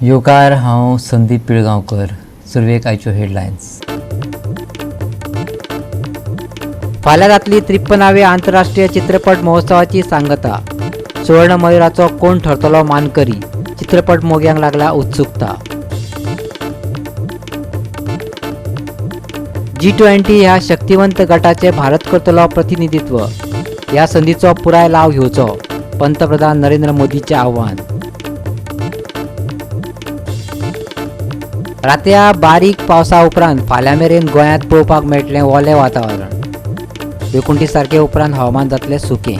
येवकार, हांव संदीप पिळगांवकर. सुरवेक आयच्यो हेडलायन्स. फाल्यां जातली 53व्या आंतरराष्ट्रीय चित्रपट महोत्सवाची सांगता. सुवर्ण मयुराचो कोण ठरतलो मानकरी, चित्रपट मोग्यांक लागला उत्सुकता. G20 ह्या शक्तिवंत गटाचे भारत करतलो प्रतिनिधित्व, ह्या संदीचो पुराय लाव घेवचो, पंतप्रधान नरेंद्र मोदीचें आव्हान. रातया बारीक पावसा उपरांत फाल्यां मेरेन गोंयांत पळोवपाक मेळटलें ओलें वातावरण. 29 तारखे उपरांत हवामान जातलें सुकें.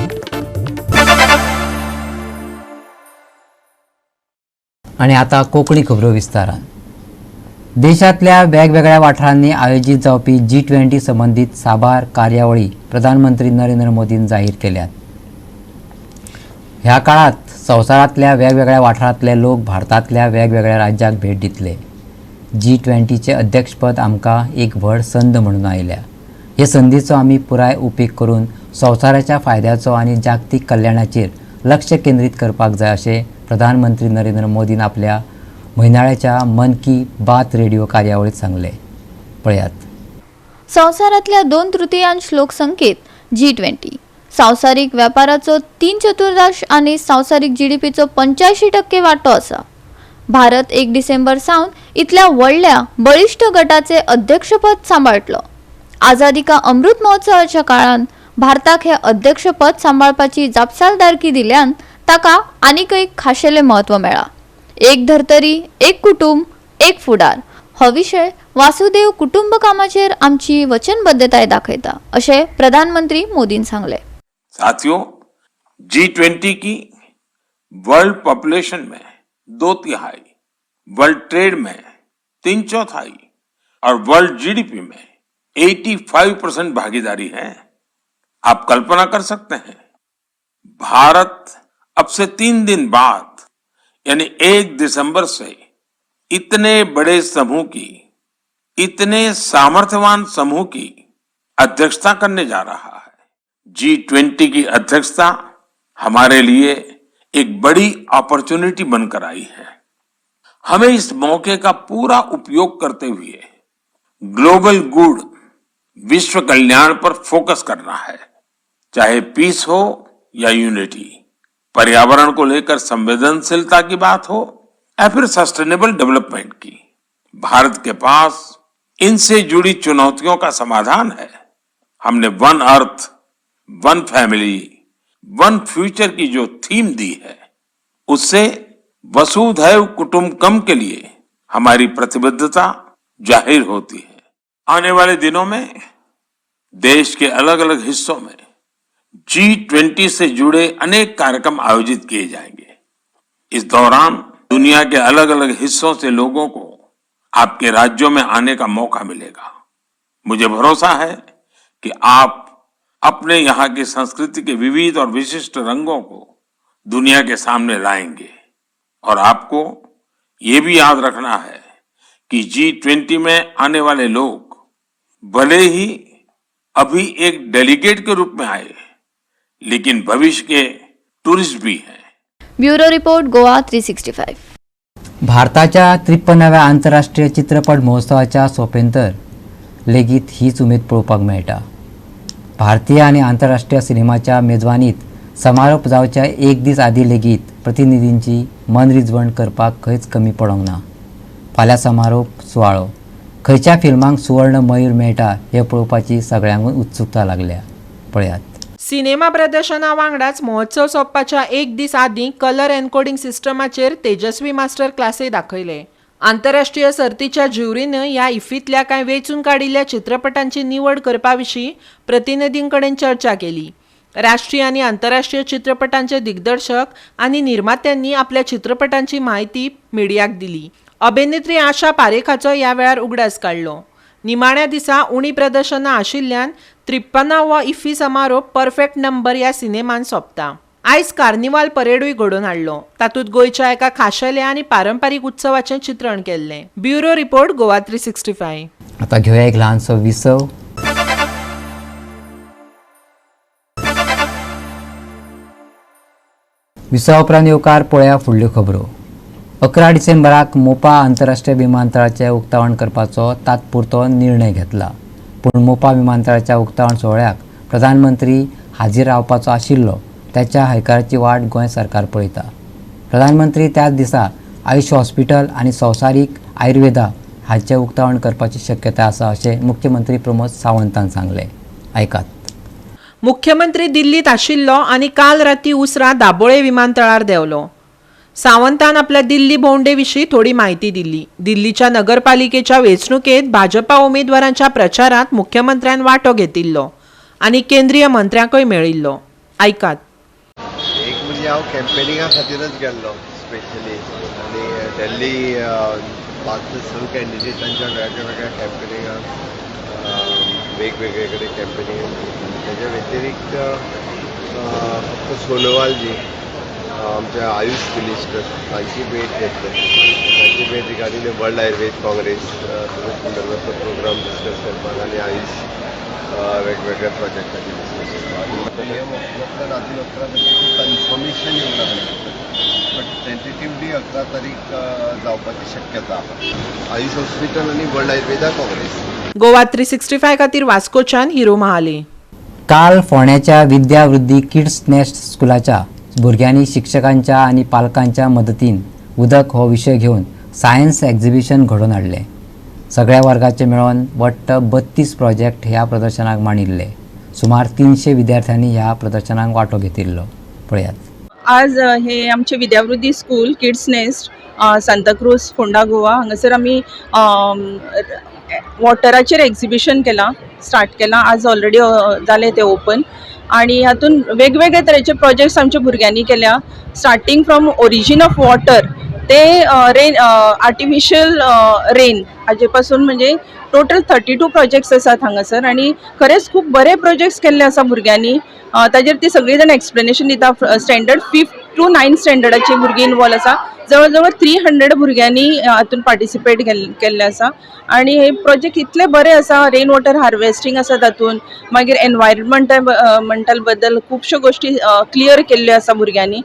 आनी आतां कोंकणी खबरो विस्तारान. देशांतल्या वेगवेगळ्या वाठारांनी आयोजीत जावपी G20 संबंदीत साबार कार्यावळी प्रधानमंत्री नरेंद्र मोदीन जाहीर केल्यात. ह्या काळांत संवसारांतल्या वेगवेगळ्या वाठारांतले लोक भारतांतल्या वेगवेगळ्या राज्यांक भेट दितले. G20चे अध्यक्षपद आमकां एक व्हड संद म्हणून आयल्या. हे संदीचो आमी पुराय उपेग करून संवसाराच्या फायद्याचो आनी जागतीक कल्याणाचेर लक्ष केंद्रीत करपाक जाय अशें प्रधानमंत्री नरेंद्र मोदीन आपल्या म्हयनाळ्याच्या मन की बात रेडिओ कार्यावळीत सांगले. पळयात. संवसारांतल्या 2/3 लोकसंख्येत G20 संवसारीक व्यापाराचो 3/4 आनी संवसारीक GDPचो 85% वांटो आसा. भारत 1 डिसेंबर सावन इतल्या व्हडल्या बळिश्ट गटाचे अध्यक्षपद सांबाळटलो. आझादी का अमृत महोत्सवाच्या काळांत भारताक हे अध्यक्षपद सांबाळपाची जापसालदारकी दिल्यान ताका आनीकय खाशेलें म्हत्व मेळ्ळां. एक धर्तरी, एक कुटुंब, एक फुडार हो विशय वासुदेव कुटुंबकामाचेर आमची वचनबद्धताय दाखयता अशें प्रधानमंत्री मोदीन सांगलें. साथियों, G20 की वर्ल्ड पॉपुलेशन में 2/3, वर्ल्ड ट्रेड में 3/4 और वर्ल्ड जीडीपी में 85% भागीदारी है. आप कल्पना कर सकते हैं, भारत अब से 3 दिन बाद यानी 1 दिसंबर से इतने बड़े समूह की, इतने सामर्थ्यवान समूह की अध्यक्षता करने जा रहा है. G20 की अध्यक्षता हमारे लिए एक बड़ी अपॉर्चुनिटी बनकर आई है. हमें इस मौके का पूरा उपयोग करते हुए ग्लोबल गुड, विश्व कल्याण पर फोकस करना है. चाहे पीस हो या यूनिटी, पर्यावरण को लेकर संवेदनशीलता की बात हो या फिर सस्टेनेबल डेवलपमेंट की, भारत के पास इनसे जुड़ी चुनौतियों का समाधान है. हमने one earth, one family, one future की जो थीम दी है, उससे वसुधैव कुटुंबकम के लिए हमारी प्रतिबद्धता जाहिर होती है. आने वाले दिनों में देश के अलग अलग हिस्सों में G20 से जुड़े अनेक कार्यक्रम आयोजित किए जाएंगे. इस दौरान दुनिया के अलग अलग हिस्सों से लोगों को आपके राज्यों में आने का मौका मिलेगा. मुझे भरोसा है कि आप अपने यहाँ की संस्कृति के विविध और विशिष्ट रंगों को दुनिया के सामने लाएंगे. और आपको ये भी याद रखना है कि G20 में आने वाले लोग भले ही अभी एक डेलीगेट के रूप में आए, लेकिन भविष्य के टूरिस्ट भी हैं. Bureau report, Goa 365. भारताच्या 53व्या आंतरराष्ट्रीय चित्रपट महोत्सवाच्या सोपेंतर लेगीत हीच उमेद पळोवपाक मेळटा. भारतीय आनी आंतरराष्ट्रीय सिनेमाच्या मेजवानीत समारोप जावच्या एक दीस आदीं लेगीत प्रतिनिधींची मनरिजवण करपाक खंयच कमी पडोंक ना. फाल्यां समारोप सुवाळो, खंयच्या फिल्मांक सुवर्ण मयूर मेळटा हें पळोवपाची सगळ्यांकूच उत्सुकता लागल्या. पळयात. सिनेमा प्रदर्शना वांगडाच महोत्सव सोंपपाच्या एक दीस आदीं कलर एनकोडिंग सिस्टमाचेर तेजस्वी मास्टर क्लासय दाखयले. आंतरराष्ट्रीय सर्तीच्या ज्युरीन ह्या इफ्फींतल्या कांय वेंचून काडिल्ल्या चित्रपटांची निवड करपा विशीं प्रतिनिधीं कडेन चर्चा केली. राष्ट्रीय आनी आंतरराष्ट्रीय चित्रपटांचे दिग्दर्शक आनी निर्मात्यांनी आपल्या चित्रपटांची म्हायती मिडियाक दिली. अभिनेत्री आशा पारेखाचो ह्या वेळार उगडास काडलो. निमाण्या दिसा उणी प्रदर्शनां आशिल्ल्यान 53वो इफ्फी समारोप परफेक्ट नंबर ह्या सिनेमान सोंपता. आयज कार्निवाल परेडूय घडोवन हाडलो. तातूंत गोंयच्या एका खाशेल्या आनी पारंपारीक उत्सवाचें चित्रण केल्लें. Bureau report, Goa 365. आता घेवया एक ल्हानसो विसव. विसवा उपरांत येवकार. पळया फुडल्यो खबरो. 11 डिसेंबराक मोपा आंतरराष्ट्रीय विमानतळाचें उक्तावण करपाचो तात्पुरतो निर्णय घेतला. पूण मोपा विमानतळाच्या उक्तावण सुवाळ्याक प्रधानमंत्री हाजीर रावपाचो आशिल्लो त्याच्या हयकाराची वाट गोंय सरकार पळयता. प्रधानमंत्री त्याच दिसा आयुष हॉस्पिटल आनी संवसारीक आयुर्वेदा हाचें उक्तावण करपाची शक्यता आसा अशें मुख्यमंत्री प्रमोद सावंतान सांगलें. आयकात. मुख्यमंत्री दिल्लीत आशिल्लो आनी काल राती उसरां दाबोळे विमानतळार देंवलो. सावंतान आपल्या दिल्ली भोंवडे विशीं थोडी म्हायती दिली. दिल्लीच्या नगरपालिकेच्या वेंचणुकेंत भाजपा उमेदवारांच्या प्रचारांत मुख्यमंत्र्यान वांटो घेतिल्लो आनी केंद्रीय मंत्र्यांकय मेळिल्लो. आयकात. एक म्हणजे हांव कॅम्पेनिंगा खातीरच गेल्लो स्पेशली आनी दिल्ली 5 ते 6 कॅन्डिडेटांच्या वेगळ्या वेगळ्या कॅम्पेनिंगाक वेगवेगळे कडेन कॅम्पेनिंग. तेच्या व्यतिरिक्त फक्त सोनोवालजी आमच्या आयुष मिनिस्टर तांची भेट घेतले. तांची भेट रिगार्डींग वर्ल्ड आयुर्वेद काँग्रेस संदर्भातलो प्रोग्राम डिस्कस करपाक आनी आयुष वेगवेगळ्या प्रोजेक्टाचेर डिस्कस करपाक. पी एम ऑफिसांतल्यान अजून 11 तारखेची कन्फर्मेशन येवंक ना, बट टेंटेटिवली 11 तारीख जावपाची शक्यता आसा. आयुष हॉस्पिटल आनी वर्ल्ड आयुर्वेदा काँग्रेस. गोवा 365 खातीर वास्कोच्यान हिरो महाले. काल फोंड्याच्या विद्यावृद्धी किड्स नेस्ट स्कुलाच्या भुरग्यांनी शिक्षकांच्या आनी पालकांच्या मदतीन उदक हो विशय घेवन सायन्स एक्झिबिशन घडोवन हाडलें. सगळ्या वर्गाचे मेळोवन वट्ट 32 प्रोजेक्ट ह्या प्रदर्शनाक मांडिल्ले. सुमार 300 विद्यार्थ्यांनी ह्या प्रदर्शनाक वांटो घेतिल्लो. पळयात. आज हे आमचे Vidyavruddhi school kids nest, Santacruz, Ponda, Goa हांगासर आमी वॉटराचेर एक्झिबिशन केलां, स्टार्ट केलां. आज ऑलरेडी जालें तें ओपन आनी हातून वेगवेगळे तरेचे प्रोजेक्ट्स आमच्या भुरग्यांनी केल्या. Starting from origin of water ते रेन, आर्टिफिशियल रेन हाजे पासून म्हणजे टोटल 32 प्रोजेक्ट्स आसात हांगासर आनी खरेंच खूब बरे प्रोजेक्ट्स केल्ले आसा भुरग्यांनी. ताजेर ती सगळीं जाण एक्सप्लेनेशन दिता. स्टँडर्ड 5th to 9th स्टँडर्डाची भुरगीं इनवॉल्व आसा. जवळ जवळ 300 भुरग्यांनी हातून पार्टिसिपेट केल्लें आसा आनी हे प्रोजेक्ट इतले बरे आसा. रेन वॉटर हार्वेस्टींग आसा तातूंत, मागीर एनवायरमेंटल बद्दल खुबश्यो गोश्टी क्लियर केल्ल्यो आसा भुरग्यांनी.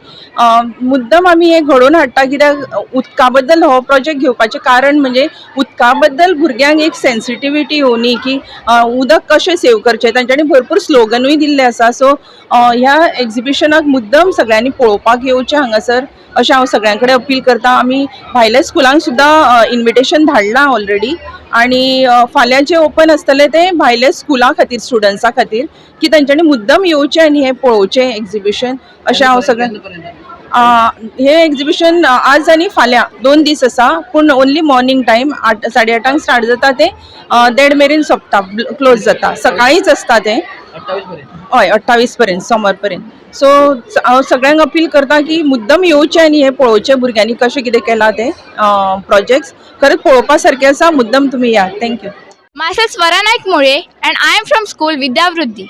मुद्दम आमी हें घडोवन हाडटा कित्याक उदका बद्दल हो प्रोजेक्ट घेवपाचें कारण म्हणजे उदका बद्दल भुरग्यांक एक सेन्सिटिविटी येवनी की उदक कशें सेव करचें. तांच्यांनी भरपूर स्लोगनूय दिल्ले आसा. सो ह्या एक्झिबिशनाक मुद्दम सगळ्यांनी पळोवपाक येवचें हांगासर अशें हांव सगळ्यां कडेन अपील करता. आमी भायल्या स्कुलांक सुद्दां इन्विटेशन धाडलां ऑलरेडी आनी फाल्यां जें ओपन आसतलें तें भायल्या स्कुलां खातीर, स्टुडंट्सां खातीर की तांच्यांनी मुद्दम येवचें आनी हें पळोवचें एक्झिबिशन अशें हांव सगळ्यांक. हें एक्झिबिशन आज आनी फाल्यां 2 दीस आसा, पूण ओन्ली मॉर्निंग टायम 8 8:30 स्टार्ट जाता तें 1:30 मेरेन सोंपता, क्लोज जाता. सकाळींच आसता तें, हय, 28 पर्यंत, सोमार पर्यंत. सो हांव सगळ्यांक अपील करता की मुद्दम येवचें आनी हें पळोवचें भुरग्यांनी कशें कितें केलां तें प्रोजेक्ट्स खरेंच पळोवपा सारकें आसा. मुद्दम तुमी या. Thank you. Myself Swara Naik More and I am from school Vidyavruddhi.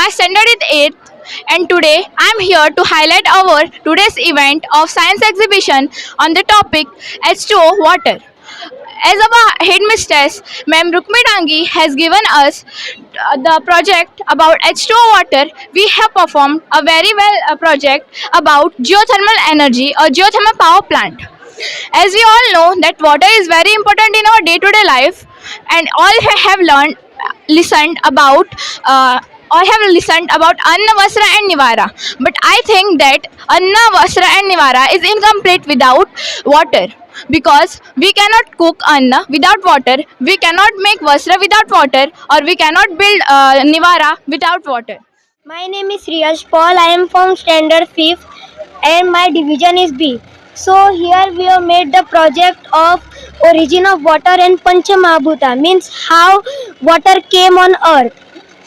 My standard is 8th and today I am here to highlight our today's event of science exhibition on the topic H2O water. As our headmistress, Ma'am Rukmi Dangi, has given us the project about H2O water, we have performed a very well project about geothermal energy or geothermal power plant. As we all know that water is very important in our day-to-day life, and all have learned, listened about, all have listened about Anna, Vastra and Nivara. But I think that Anna, Vastra and Nivara is incomplete without water, because we cannot cook Anna without water, we cannot make Vastra without water, or we cannot build Nivara without water. My name is Riyash Paul. I am from standard 5th and my division is B. So here we have made the project of origin of water and Panchamahabhuta, means how water came on earth.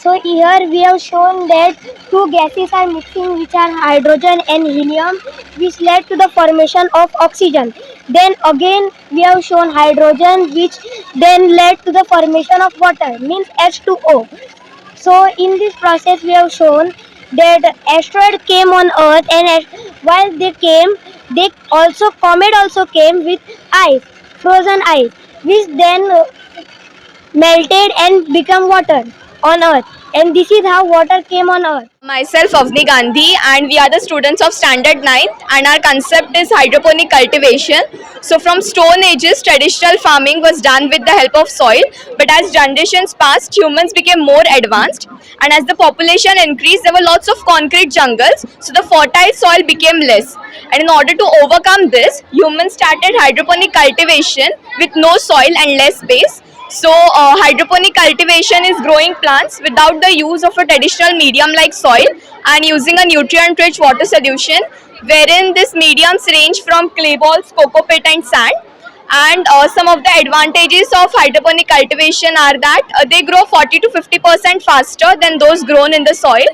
So here we have shown that two gases are mixing, which are hydrogen and helium, which led to the formation of oxygen. Then again we have shown hydrogen, which then led to the formation of water, means H2O. So in this process we have shown that asteroid came on earth, and while they came, they also comet also came with ice, frozen ice, which then melted and become water. on earth, and this is how water came on earth. Myself Avni Gandhi, and we are the students of standard 9th, and our concept is hydroponic cultivation. So from stone ages, traditional farming was done with the help of soil, but as generations passed, humans became more advanced, and as the population increased, there were lots of concrete jungles, so the fertile soil became less. And in order to overcome this, humans started hydroponic cultivation with no soil and less space. So, hydroponic cultivation is growing plants without the use of a traditional medium like soil and using a nutrient rich water solution, wherein these mediums range from clay balls, coco pit, and sand. And some of the advantages of hydroponic cultivation are that they grow 40 to 50% faster than those grown in the soil.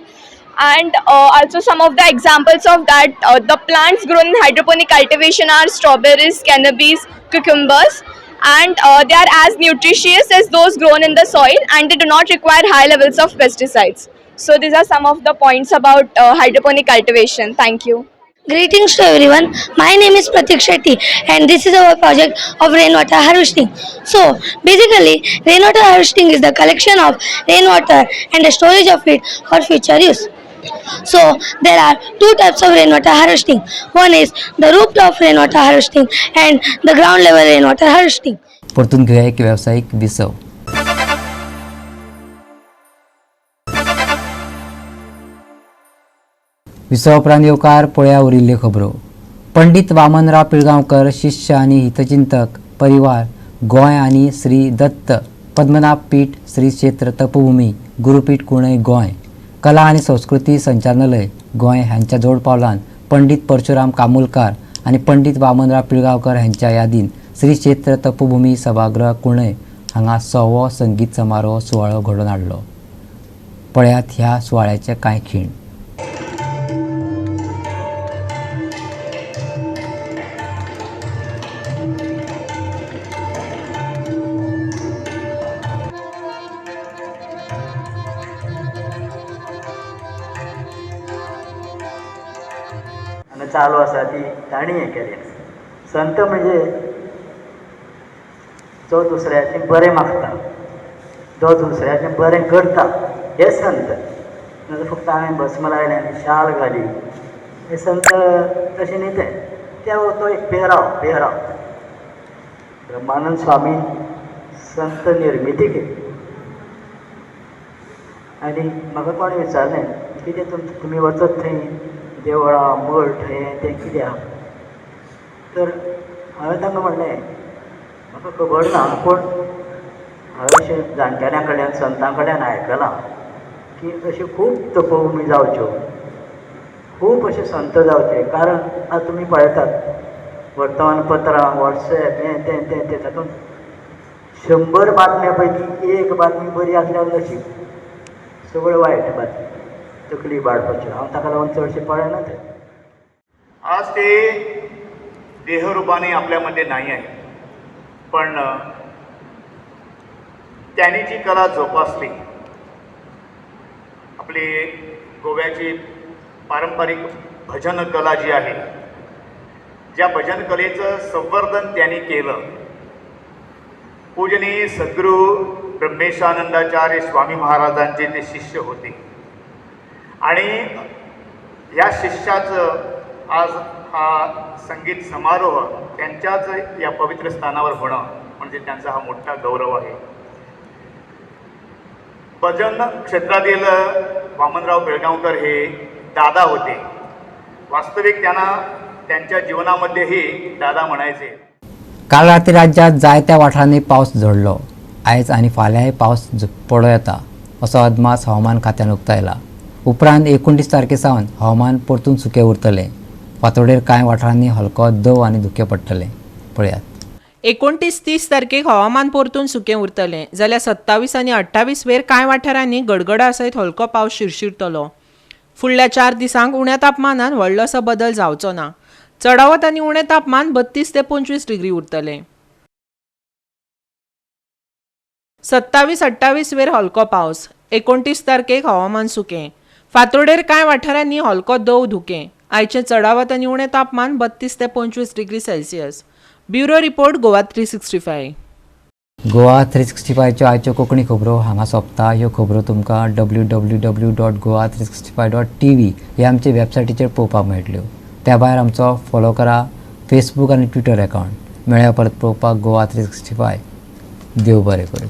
And also some of the examples of that, the plants grown in hydroponic cultivation are strawberries, cannabis, cucumbers, and they are as nutritious as those grown in the soil, and they do not require high levels of pesticides. So these are some of the points about hydroponic cultivation. Thank you. Greetings to everyone. My name is Pratik Shetty and this is our project of rainwater harvesting. So basically, rainwater harvesting is the collection of rainwater and the storage of it for future use. So there are two types of rainwater harvesting. One is the rooftop rainwater harvesting and the ground level rainwater harvesting. परतून घेवया एक वेवसायीक विसव. विसवा उपरांत येवकार पळया उरिल्ल्यो खबरो. पंडित वामनराव पिळगांवकर शिष्य आनी हितचिंतक परिवार गोंय आनी श्री दत्त पद्मनाभ पीठ श्री क्षेत्र तपभूमी गुरुपीठ कुणय गोंय कला आनी संस्कृती संचालनालय गोंय हांच्या जोडपावलान पंडित परशुराम कामुलकार आनी पंडित वामनराव पिळगांवकर हांच्या यादीन श्री क्षेत्र तपभूमी सभागृह कुणय हांगा 100वो संगीत समारोह सुवाळो घडोवन हाडलो. पळयात ह्या सुवाळ्याचे कांय खीण. चालू आसा ती तांणी हें केलें. संत म्हणजे जो दुसऱ्याचें बरें मागता, जो दुसऱ्याचें बरें करता, हे संत. नाजाल्यार फक्त हांवें भस्म लायलें आनी शाल घाली हे संत तशें न्ही तें. तो एक पेहराव पेहराव. ब्रह्मानंद स्वामी संत निर्मिती केली. आनी म्हाका कोणें विचारलें कितें तुमी वचत थंय देवळां मठ हें तें कित्याक, तर हांवें तांकां म्हणलें म्हाका खबर ना, पूण हांवें अशें जाणटेल्यां कडल्यान संतां कडल्यान आयकलां की अश्यो खूब तपोभुमी जावच्यो, खूब अशे संत जावचे. कारण आतां तुमी पळयतात वर्तमानपत्रां, वॉट्सएप हें तें तें तें, तातूंत 100 बातम्यां पैकी एक बातमी बरी आसल्यार नशीब, सगळ्यो वायट बातमी तकली बाळपाच्यो. हांव ताका लागून चडशें पळयना तें. आज ते देहरूपाने आपल्यामध्ये नाही आहे, पण त्यांनी जी कला जोपासली, आपली गोव्याची पारंपरिक भजन कला जी आहे, ज्या भजन कलेचं संवर्धन त्यांनी केलं. पूजनीय सद्गुरू ब्रह्मेशानंदाचार्य स्वामी महाराजांचे ते शिष्य होते आणि या शिष्याचं आज हा संगीत समारोह त्यांच्याच या पवित्र स्थानावर होणं म्हणजे त्यांचा हा मोठा गौरव आहे. भजन क्षेत्रातील वामनराव बेळगावकर हे दादा होते. वास्तविक त्यांना त्यांच्या जीवनामध्येही दादा म्हणायचे. काल राती राज्यात जायत्या वाठारांनी पावस झडलो. आयज आनी फाल्यांय पावस पडूं येता असो अदमास हवामान खात्यान उक्तायला. उपरांत 29 तारखे सावन हवामान परतून सुकें उरतलें. फांतोडेर कांय वाठारांनी हलको दव आनी धुकें पडटलें. पळयात. 29-30 तारखेक हवामान परतून सुकें उरतलें, जाल्यार 27 आनी 28 वेर कांय वाठारांनी गडगडा सयत हलको पावस शिरशिरतलो. फुडल्या 4 दिसांक उण्या तापमानान व्हडलोसो बदल जावचो ना. चडावत आनी उणें तापमान 32 ते 25 डिग्री उरतलें. 27-28 वेर हलको पावस. 29 तारखेक हवामान सुकें. फांतोडेर कांय वाठारांनी हलको दव धुकें. आयचें चडावत आनी उणें तापमान 32 ते 25 degree Celsius. Bureau report, Goa 365. Goa 365च्यो आयच्यो कोंकणी खबरो हांगा सोंपता. ह्यो खबरो तुमकां www.goa365.tv ह्या आमचे वेबसायटीचेर पळोवपाक मेळटल्यो. त्या भायर आमचो फॉलो करा फेसबूक आनी ट्विटर अकावंट. मेळया परत पळोवपाक गोवा 365. देव बरें करूं.